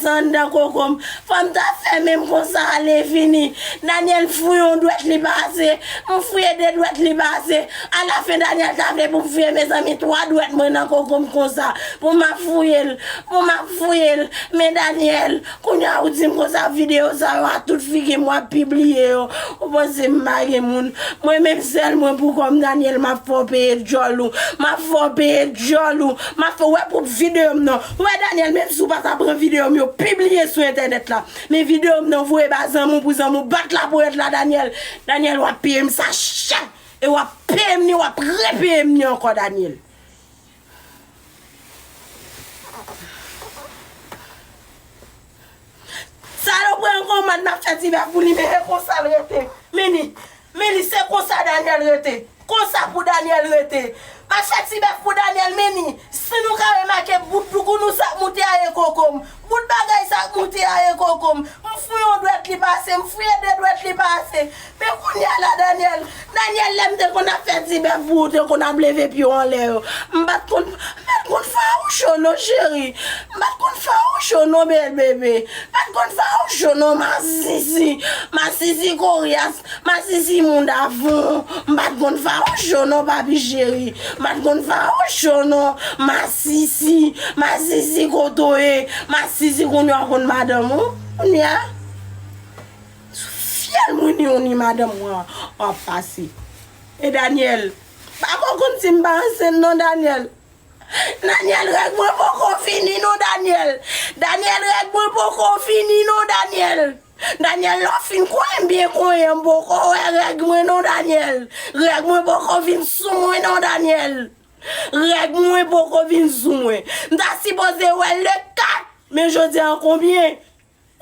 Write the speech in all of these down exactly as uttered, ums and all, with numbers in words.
anndan koko m. Fò m ta fèmen m konsa ale vini. Daniel fouye yon dwèt li pase. M fouye de dwèt li pase. Alafen Daniel ta vle pou m fouye mezanmi twa dwèt mwen nan koko m konsa. Pou m ap fouye l. Pou m ap fouye l. Men Daniel, kounye a ou di m konsa videyo sa yo a tout figi m w ap pibliye yo. Ou panse m pa gen moun? Mwen menm sèl mwen pou kò m Daniel m ap fè w peye djòl ou. M ap fè w peye djòl ou. M ap fè w wè pou videyo m nan. Ou wè Daniel, menm si w pa ta pran videyo m yo pibliye sou entènèt la. Men videyo m nan voye ba zanmi w pou zanmi w bat laponyèt la Daniel. Daniel w ap peye m sa chè. E w ap peye m ni, w ap repeye m ni ankò Daniel. Salopri an konmand m ap fè ti bèf pou li, men e konsa l rete. Men li, men li, se konsa Daniel rete. Konsa pou Daniel rete. M ap fè ti bèf pou Daniel, men li. Si nou ka remake bout doukounous ap moute aye koko m. Bout bagay sa ap moute aye koko m. M fouye yon dwèt li pase, m fouye de dwèt li pase. Men kounye a la, Daniel, Daniel, lè m te konn ap fè ti bèf pou ou, te konn ap leve pye w anlè yo. M pa t konn, m pa t konn fè w cho non, cheri. M pa t konn fè w cho non, bèl bebe. M pa t konn fè w cho non, masisi. Masisi koryas, masisi moun davon. M pa t konn fè w cho non, papi cheri. M pa t konn fè w cho non, masisi. Masisi kotoye. Masisi kounye a w konn madanm ou. Kounye a. Sou fyèl mwen ni ou ni madanm mwen an ap pase. E Daniel, pa ko konn si m pa ansent non, Daniel. Daniel, règ mwen poko fini non, Daniel. Daniel, règ mwen poko fini non, Daniel. Daniel, lè w fin konyen m byen konyen, m poko wè règ mwen non, Daniel. Règ mwen poko vin sou mwen non, Daniel. Règ mwen poko vin sou mwen. M ta sipoze wè le kat, men jodi a an konbyen?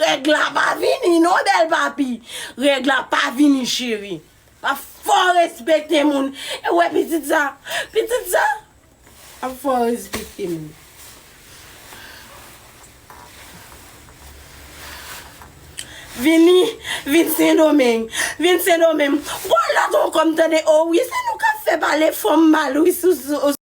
Règ la pa vini non, bèl papi. Règ la pa vini, cheri. Pa fò respekte moun. E wè pitit sa. Pitit sa. Pa fò respekte moun. Vini, vin Sendomeng. Vin Sendomeng. Gon lòt ankò m tande, o wi, se nou k ap fè pale fanm mal, wi, sou, sou,